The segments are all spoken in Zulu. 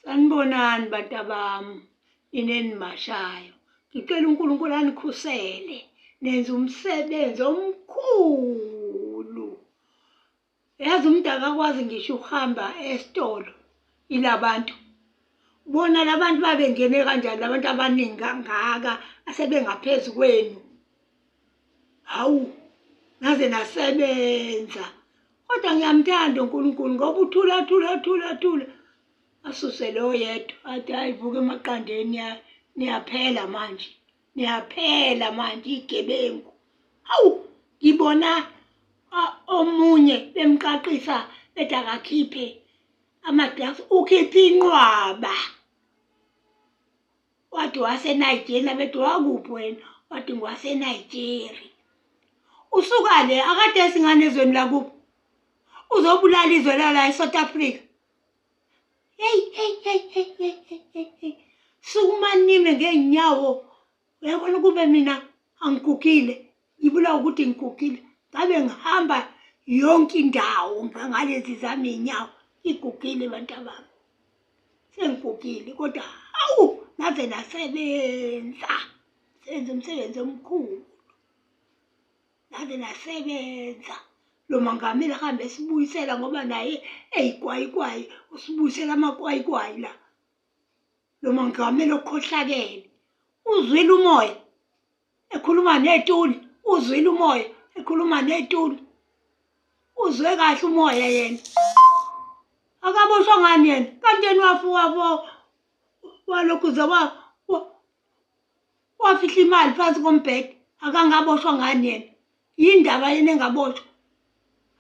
Sanibonani bantabami, nina enimashayo. Ngicela uNkulunkulu anikhusele, nenza umsebenzi omkhulu. Yazi umuntu akakwazi ngisho ukuhamba esitolo ilabantu. Bona labantu babengene kanjani labantu abaningi kangaka asebengaphezu kwenu. Hawu, naze nasebenza. Kodwa ngiyamthanda uNkulunkulu ngoba uthula thula thula thula. Asuse lo yedwa athi hayi vuka emaqandeni niyaphela manje. Niyaphela manje igebengu. Hawu, ngibona omunye bemqaqisa bethi akakhiphe ama-drugs, ukhiphe inqwaba. Wathi waseNigeria bethi wakuphi wena? Wathi ngwaseNigeria. Usuka le akade esingane ezweni lakubo. Uzobulala izwe lala eSouth Africa. Hey hey hey hey hey hey hey. Sukuma nime ngeenyawo. Uyabona kube mina angigugile. Ngibulawa ukuthi ngigugile. Ngabe ngihamba yonke indawo ngalezi zami iy'nyawo. Igugile bantabami. Sengigugile kodwa hawu naze nasebenza. Senza umsebenzi omkhulu. Naze nasebenza. Lo mongameli ahambe esibuyisela ngoba naye eyikwayikwayi usibuyisela amakwayikwayi la. Lo mongameli okhohlakele. Uzwile umoya ekhuluma netuli, uzwile umoya ekhuluma netuli. Uzwe kahle umoya yena. Akaboshwa ngani yena? Kanti yena wafuwa walokhu uze wafihla imali phansi kombhede akangaboshwa ngani yena yindaba yena engaboshwa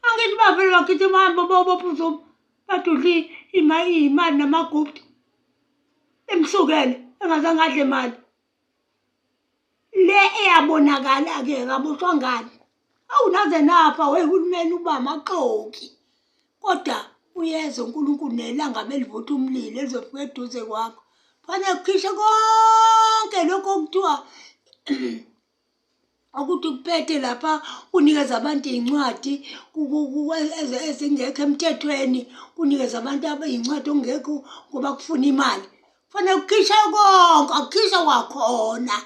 angithi bavele bakhitha imali bobopha uzuma badudla imali namagupta emsukele engazange adle mali le eyabonakala-ke kaboshwa ngani awu naze nafa wehulumeni uba amaxoki kodwa uyeza uNkulunkulu nelanga belivutha umlilo elizofika eduze kwakho fanele kukhishwe konke lokho okuthiwa ukuthi kuphethe lapha kunikeza abantu iy'ncwadi ezingekho emthethweni kunikeza abantu iy'ncwadi okungekho ngoba kufuna imali fanele kukhishwe konke akukhishwe kwakhona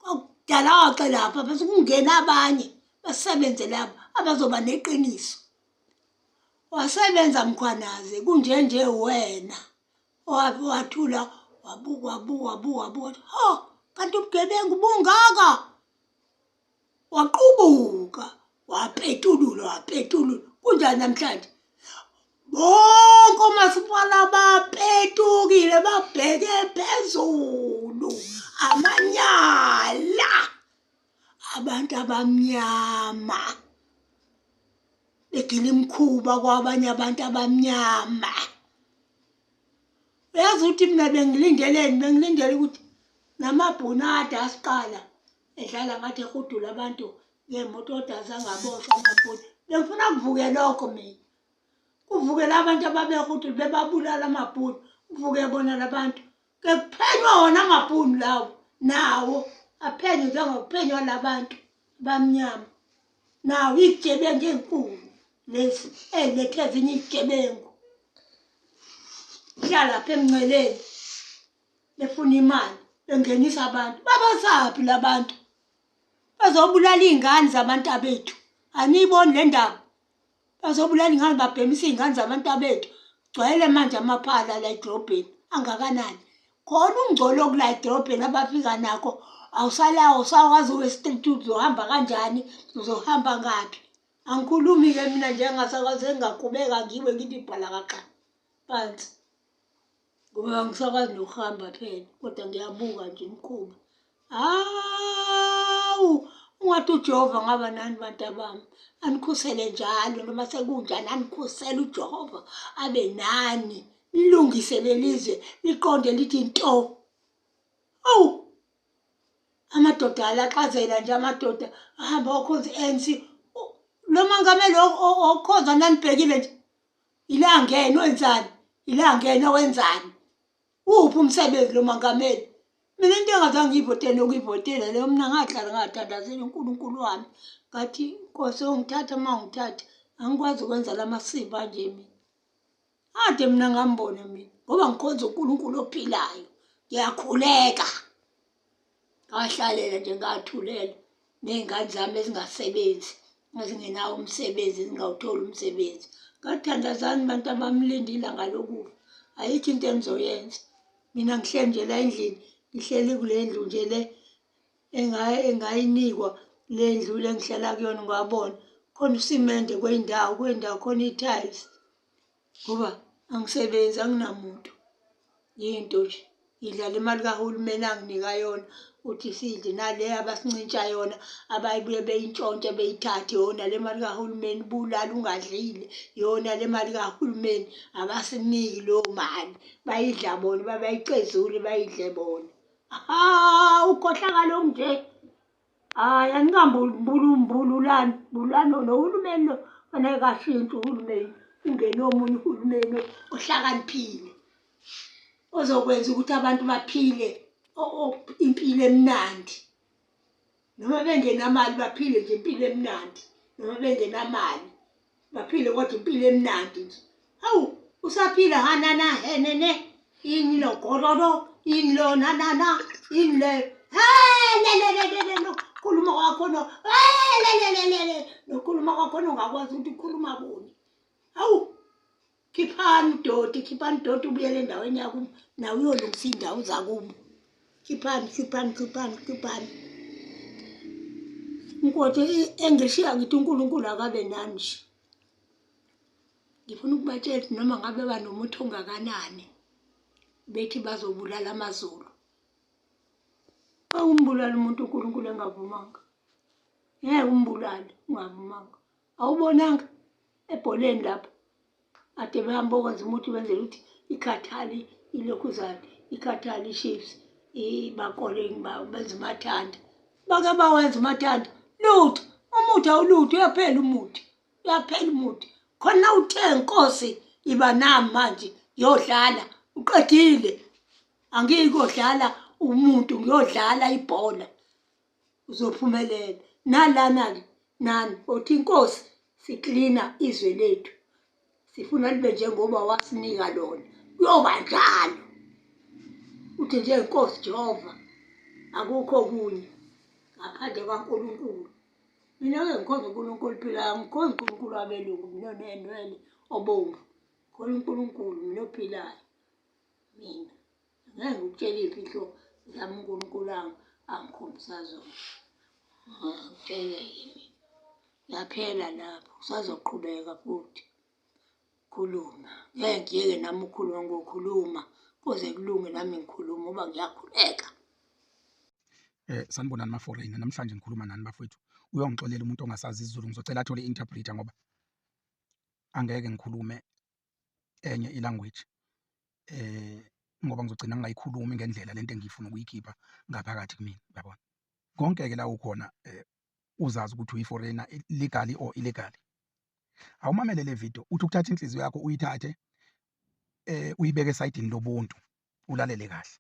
kwakudala waxe lapha bese kungena abanye basebenze lapho abazoba neqiniso wasebenza Mkhwanazi kunjenje wena wathula wabuka wabuka wabuka wabuka ho kanti ubugebengu bungaka waqubuka wapetulula wapetulula kunjani namhlanje bonke omasipala bapetukile babheke phezulu amanyala abantu abamnyama begila imikhuba kwabanye abantu abamnyama uyazi ukuthi mina bengilindeleni bengilindele ukuthi namabhunu ade asiqala edlala ngathi ehudula abantu ngemoto kodwa azangaboshwa amabhunu bengifuna kuvuke lokho mina kuvuke labantu ababehudula bebabulala amabhunu kuvuke bona labantu Kephenywa wona amabhunu lawo nawo aphenywe njengokuphenywa labantu abamnyama nawo izigebengu ezinkulu lezi ezilethe ezinye izigebengu hlala lapha emngceleni befuna imali bengenisa abantu babasaphi labantu bazobulala iy'ngane zabantu abethu aniyiboni le ndaba Bazobulala ingane babhemisa iy'ngane zabantu abethu. Gcwele manje amaphala la edrobheni angakanani. Khona ukungcola okula edrobheni abafika nakho awusalawo usakwazi uwe-street uzohamba kanjani uzohamba ngaphi. Angikhulumi-ke mina nje engasakwazi engingakhubeka ngiwe ngithi bhalakaxa phansi. Ngoba angisakwazi nokuhamba phela kodwa ngiyabuka nje imikhuba. Hawu, ungathi uJehova ngaba nani bantabami, anikhusele njalo noma sekunjani anikhusele uJehova abe nani, nilungise lelizwe liqonde lithi nto. Awu, amadoda alaxazela nje amadoda ahamba okhonza i-ANC. Lo mongameli okhonza nanibhekile nje Ilangene wenzani? Ilangene wenzani? Uphi umsebenzi lo mongameli? Mina into engazange ngiyivotele nokuyivotela leyo mina ngahlala ngathandazela uNkulunkulu wami ngathi Nkosi ongithatha uma ungithatha angikwazi ukwenza la masiko anje mina. Ade mina ngambona mina. Ngoba ngikhonza uNkulunkulu ophilayo. Ngiyakhuleka. Ngahlalela nje ngathulela ney'ngane zami ezingasebenzi ezingenawo umsebenzi ezingawutholi umsebenzi. Ngathandazani bantu abamlinde ilanga lokufa. Ayikho into enizoyenza. Mina ngihleli nje la endlini, ngihleli kule ndlu nje le engayinikwa le ndlu le engihlala kuyona ngwabona. Khona usimende kweyindawo, kweyindawo khona i-tiles. Ngoba angisebenzi anginamuntu. Yinto nje. Ngidlala imali kahulumeni anginika yona ukuthi sidle nale abasincintsha yona abayibuye beyintshontshe beyithathe yona le mali kahulumeni bulala ungadlile yona le mali kahulumeni abasiniki leyo mali bayidla bona babayicezule bayidle bona. Ha ukhohlakala okunje. Hayi anikambululani bulani nohulumeni lo fanele kashintshe uhulumeni kungene omunye uhulumeni ohlakaniphile ozokwenza ukuthi abantu baphile impilo emnandi noma bengenamali baphile nje impilo emnandi noma bengenamali baphile kodwa impilo emnandi nje hawu usaphila hanana henene yini lo gororo yini lo nanana yini le lelelelele nokukhuluma kwakho no lelelelele nokukhuluma kwakho ungakwazi ukuthi ukhuluma kuni hawu khiphani udoti khiphani udoti ubuyele endaweni yakubo nawe uyolungisa iy'ndawo zakubo khiphani khiphani khiphani khiphani Nkosi engishiya ngithi uNkulunkulu akabe nani nje. Ngifuna ukubatshela ukuthi noma ngabe banomuthi ongakanani bethi bazobulala amaZulu. Awumbulali umuntu uNkulunkulu engavumanga. Ngeke umbulale ungavumanga. Awubonanga ebholeni lapho ade behamba okwenza umuthi benzela ukuthi ikhathali ilokhuzane ikhathali i-Chiefs bakole benza umathanda. Bake bawenza umathanda lutho umuthi awulutho uyaphela umuthi uyaphela umuthi khona uthe nkosi iba nami manje ngiyodlala uqedile angiyi kodlala umuntu ngiyodlala ibhola uzophumelela nalana-ke nani othi inkosi siklina izwe lethu sifuna libe njengoba wasinika lona kuyoba njalo uthi nje inkosi Jehova akukho okunye ngaphandle kwaNkulunkulu mina-ke ngikhonza uNkulunkulu ophilayo angikhonzi uNkulunkulu wabelungu mina onenwele obomvu khona uNkulunkulu mina ophilayo mina ngeke ngikutshele iy'mfihlo zami uNkulunkulu angikhombisa zona ngikutshele yini yaphela lapho kusazoqhubeka futhi khuluma ngeke ngiyeke nami ukhuluma ngokhuluma kuze kulunge nami ngikhuluma ngoba ngiyakhuleka. Sanibonani ma-foreigner, namhlanje ngikhuluma nani bafowethu. Uyongixolela umuntu ongasazi isiZulu, ngizocela athole i-interpreter ngoba angeke ngikhulume enye i-language ngoba ngizogcina ngingayikhulumi ngendlela lento engifuna ukuyikhipha ngaphakathi kumina, uyabona. Konke-ke la ukhona uzazi ukuthi uyi-foreigner legally or illegally. Awumamele le video uthi ukuthatha inhliziyo yakho uyithathe uyibeke esayidini lobuntu ulalele kahle.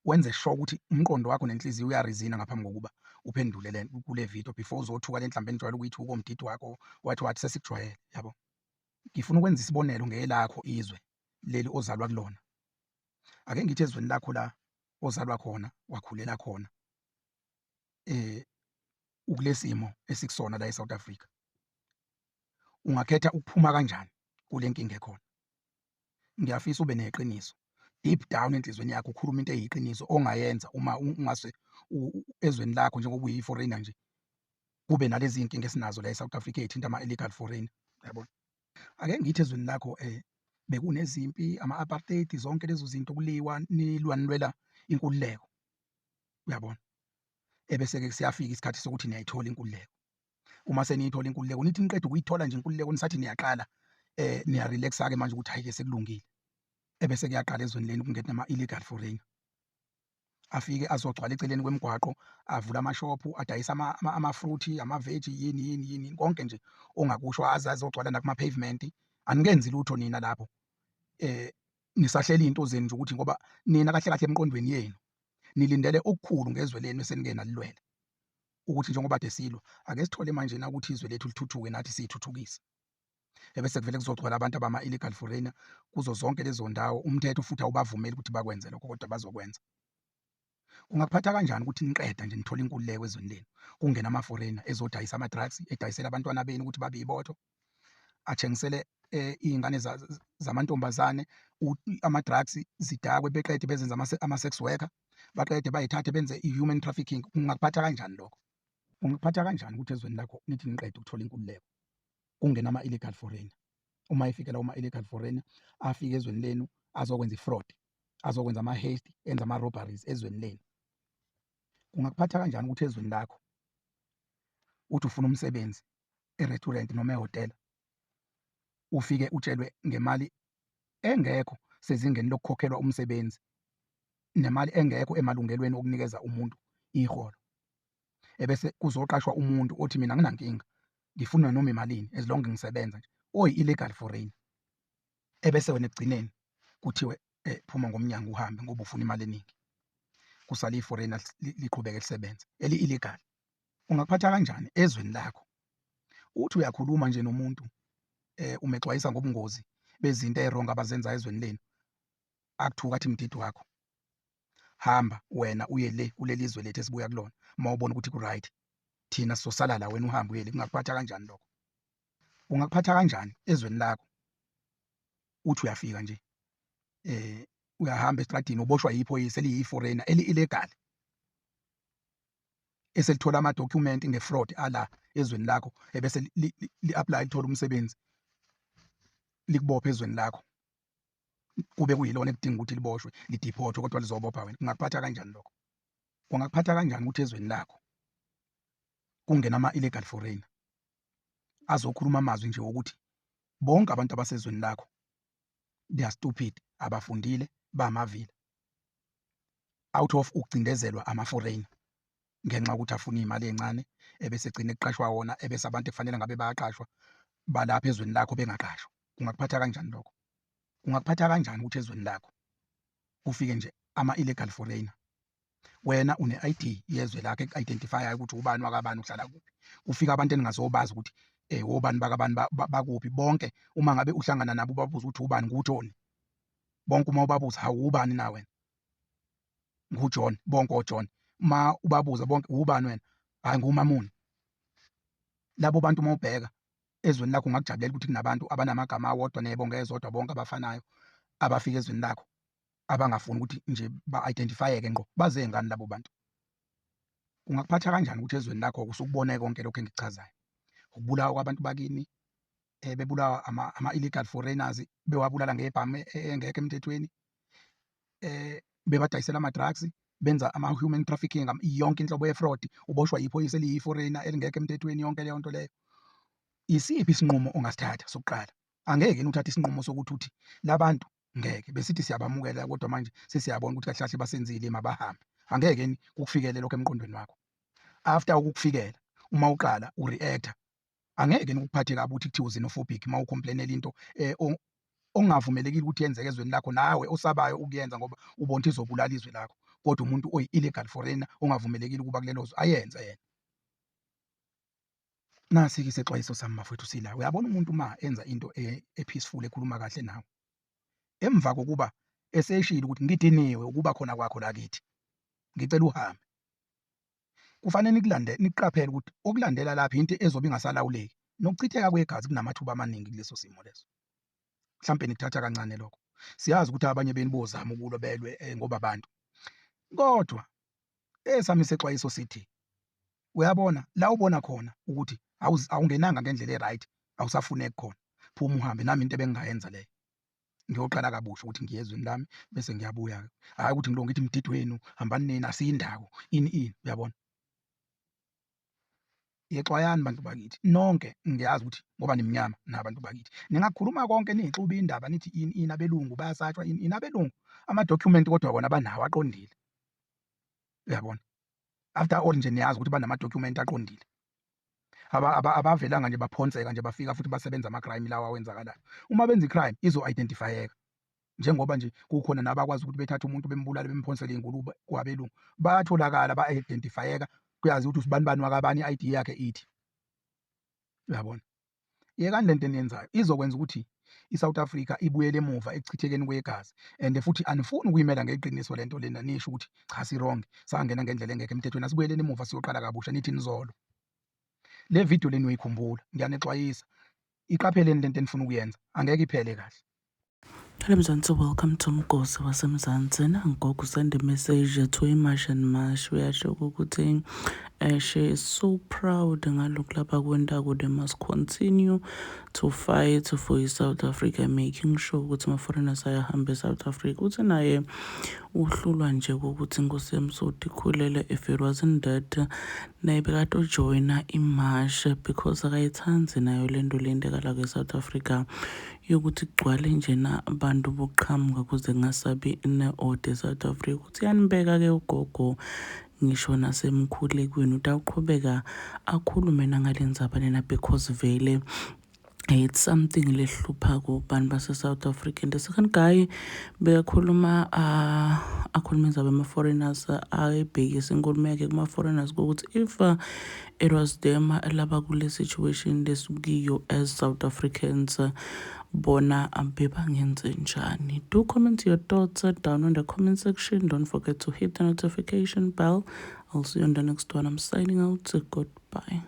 Wenze sure ukuthi umqondo wakho nenhliziyo uyarizina ngaphambi kokuba uphendule le kule video before uzothuka le nhlambe enijwayele ukuyithuka omdidi wakho wathi wathi sesikujwayele yabo. Ngifuna ukwenza isibonelo ngelakho izwe leli ozalwa kulona. Ake ngithi ezweni lakho la ozalwa khona wakhulela khona ukulesimo esikusona la eSouth Africa. Ungakhetha ukuphuma kanjani kule nkinga ekhona? Ngiyafisa ube neqiniso deep down enhlizweni yakho ukhuluma into eyiqiniso ongayenza uma ungase ezweni lakho njengoba uyi-foreigner nje kube nalezi zinkinga esinazo la eSouth Africa ey'thinta ama-illegal foreigner yabona. Ake ngithi ezweni lakho bekunezimpi ama-apartheid zonke lezo zinto kuliwa nilwa nilwela inkululeko uyabona. Ebese-ke siyafika isikhathi sokuthi niyayithola inkululeko. Uma seniyithola inkululeko nithi niqeda ukuyithola nje inkululeko nisathi niyaqala niya-relax-a ke manje ukuthi hhayi-ke sekulungile. Ebese kuyaqala ezweni lenu kungena ama-illegal foreigner. Afike azogcwala eceleni kwemigwaqo avule amashophu adayisa ama-fruit, amaveji yini yini yini konke nje ongakusho aze azogcwala nakuma-pavement. Anikenzi lutho nina lapho nisahleli iy'nto zenu nje ukuthi ngoba nina kahle kahle emqondweni yenu nilindele okukhulu ngezwe lenu esenike nalilwela. Ukuthi njengoba kade silwa ake sithole manje na ukuthi izwe lethu lithuthuke nathi siyithuthukise. Ebese kuvele kuzogcwala abantu abama-illegal foreigner kuzo zonke lezo ndawo. Umthetho futhi awubavumeli ukuthi bakwenze lokho, kodwa bazokwenza. Kungakuphatha kanjani ukuthi niqeda nje nithole inkululeko ezweni lenu, kungene ama-foreigner ezodayisa ama-drugs, edayisela abantwana benu ukuthi babe yibotho, athengisele iy'ngane zamantombazane ama-drugs zidakwe, beqede bezenze ama-sex worker, baqede bayithathe benze i-human trafficking. Kungakuphatha kanjani lokho? Kungakuphatha kanjani ukuthi ezweni lakho nithi niqede ukuthola inkululeko kungena ama-illegal foreigner? Uma efike lawo ma-illegal foreigner, afike ezweni lenu azokwenza i-fraud, azokwenza ama-heist, enze ama-robberies ezweni lenu. Kungakuphatha kanjani ukuthi ezweni lakho uthi ufuna umsebenzi e-restaurant noma ehhotela, ufike utshelwe ngemali engekho sezingeni lokukhokhelwa umsebenzi nemali engekho emalungelweni okunikeza umuntu iholo, ebese kuzoqashwa umuntu othi mina anginankinga, ngifuna noma imalini as long ngisebenza nje, oyi-illegal foreigner, ebese wena ekugcineni kuthiwe phuma ngomnyango uhambe ngoba ufuna imali eningi, kusale i-foreigner liqhubeke lisebenze eli-illegal. Ungakuphatha kanjani ezweni lakho uthi uyakhuluma nje nomuntu umexwayisa ngobungozi bezinto e-wrong abazenzayo ezweni lenu, akuthuka athi mdidi wakho, hamba wena uye le kuleli zwe lethu esibuya kulona, uma ubona ukuthi ku-right, thina sizosala la, wena uhambe uye le. Kungakuphatha kanjani lokho? Kungakuphatha kanjani ezweni lakho uthi uyafika nje uyahamba estradini uboshwa yiphoyisa eliyi-foreigner eli-illegal eselithola ama-document nge-fraud ala ezweni lakho, ebese li-apply lithola umsebenzi, likubophe ezweni lakho, kube kuyilona ekudinga ukuthi liboshwe li-deport-we, kodwa lizobopha wena. Kungakuphatha kanjani lokho? Kungakuphatha kanjani ukuthi ezweni lakho kungena ama-illegal foreigner azokhuluma amazwi nje wokuthi bonke abantu abasezweni lakho they are stupid, abafundile, bamavila, out of ukucindezelwa ama-foreigner ngenxa yokuthi afuna iy'mali ey'ncane, ebese egcine kuqashwa wona, ebese abantu ekufanele ngabe bayaqashwa balapha ezweni lakho bengaqashwa? Kungakuphatha kanjani lokho? Kungakuphatha kanjani ukuthi ezweni lakho kufike nje ama-illegal foreigner, wena une-ID yezwe lakho eku-identify-ayo ukuthi ubani wakabani, uhlala kuphi, kufika abantu eningazobazi ukuthi obani bakabani, bakuphi bonke, uma ngabe uhlangana nabo ubabuza ukuthi ubani, nguJohn, bonke uma ubabuza, hawu, ubani na wena? NguJohn. Bonke oJohn. Uma ubabuza bonke, ubani wena? Hayi, nguMamuni. Labo bantu uma ubheka ezweni lakho, ungakujabulela ukuthi kunabantu abanamagama awodwa nebongo ezodwa bonke abafanayo abafika ezweni lakho, abangafuni ukuthi nje ba-identifyeke ngqo, baze ngani labo bantu? Kungakuphatha kanjani ukuthi ezweni lakho usukubone konke lokho engikuchazayo, ukubulawa kwabantu bakini, bebulawa ama-illegal foreigners, bewabulala ngebhamu engekho emthethweni, bebadayisela ama-drugs, benza ama-human trafficking, yonke inhlobo ye-fraud, uboshwa yiphoyisa eliyi-foreigner elingekho emthethweni, yonke leyo nto leyo? Isiphi isinqumo ongasithatha sokuqala? Angeke yini uthathe isinqumo sokuthi uthi labantu ngeke besithi siyabamukela, kodwa manje sesiyabona ukuthi kahle kahle basenzile, mabahambe? Angeke yini kukufikele lokho emqondweni wakho? After ukukufikela, uma uqala u-react-a, angeke yini kukuphathe kabi ukuthi kuthiwe xenophobic uma u-complain-ela into ongavumelekile ukuthi yenzeke ezweni lakho, nawe osabayo ukuyenza ngoba ubona ukuthi izobulala izwe lakho, kodwa umuntu oyi-illegal foreigner ongavumelekile ukuba kulelo zwe ayenze yena? Nasi-ke isexwayiso sami bafowethu sila. Uyabona umuntu uma enza into e-peaceful, ekhuluma kahle nawe, emva kokuba eseshilo ukuthi ngidiniwe ukuba khona kwakho la kithi, ngicela uhambe, kufanele nikulande, nikuqaphele ukuthi okulandela lapha into ezobe ingasalawuleki nokuchitheka kwegazi kunamathuba amaningi kuleso simo leso. Mhlampe nikuthatha kancane lokho. Siyazi ukuthi abanye benu bozama ukulwa belwe ngoba abantu, kodwa esami isexwayiso sithi uyabona la ubona khona ukuthi awungenanga ngendlela e-right, awusafuneki khona, phuma uhambe. Nami into ebengingayenza leyo, ngiyoqala kabusha ukuthi ngiye ezweni lami bese ngiyabuya-ke, hhayi ukuthi ngilokhu ngithi mdidi wenu, hambani nini, asiyindawo ini ini, uyabona. Yexwayani bantu bakithi nonke, ngiyazi ukuthi ngoba nimnyama nabantu bakithi ningakhuluma konke niyixuba indaba, nithi ini ini, abelungu bayasatshwa, ini ini, abelungu ama-document kodwa bona banawo aqondile, uyabona. After all nje niyazi ukuthi banama-document aqondile, abavelanga nje baphonseka nje bafika futhi basebenza ama-crime lawa awenzakalayo. Uma benza i-crime izo-identifyeka, njengoba nje kukhona nabakwazi ukuthi bethathe umuntu bembulale bemphonsele iy'ngulube kwabelungu, bayatholakala, ba-identifyeka, kuyazi ukuthi usibani bani wakabani, i-ID yakhe ithi, uyabona. Yekani lento eniyenzayo izokwenza ukuthi i-South Africa ibuyele emuva ekuchithekeni kwegazi, and futhi anifuni ukuyimela ngeqiniso lento lena, nisho ukuthi cha, si-wrong, sangena ngendlela engekho emthethweni, asibuyeleni emuva siyoqala kabusha. Nithi nizolo le video leni uyoyikhumbula. Ngiyanixwayisa, iqapheleni lento enifuna ukuyenza, angeke iphele kahle. Hello Mzansi, welcome to Mgosi waseMzansi. Nangoku send a message to iMarch and March. Uyasho ukuthi she is so proud ngalokhu lapha kwentako. They must continue to fight for South Africa, making sure ukuthi ama-foreigners ayahamba e-South Africa. Uthi naye uhlulwa nje ukuthi inkosi yamsodi ikhulele. If it wasn't that, naye bekatojoyina imarch because akayithandi nayo lento lentekala ke-South Africa yokuthi kugcwale njena abantu bokuqhamuka kuze kungasabi ne-order e-South Africa. Uthi yanibeka-ke ugogo ngisho nasemkhulekweni, utawuqhubeka akhulume nangale ndzaba lena because vele it's something lehluphako bantu base-South Africa. And the second guy bekakhuluma, akhuluma indaba ama-foreigners, ayibhekise inkulumo yakhe kuma-foreigners ukuthi if it was them laba kule situation lesikuyo as South Africans, bona bebangenze njani. Do comment your thoughts down in the comment section. Don't forget to hit the notification bell. I'll see you on the next one. I'm signing out. Goodbye.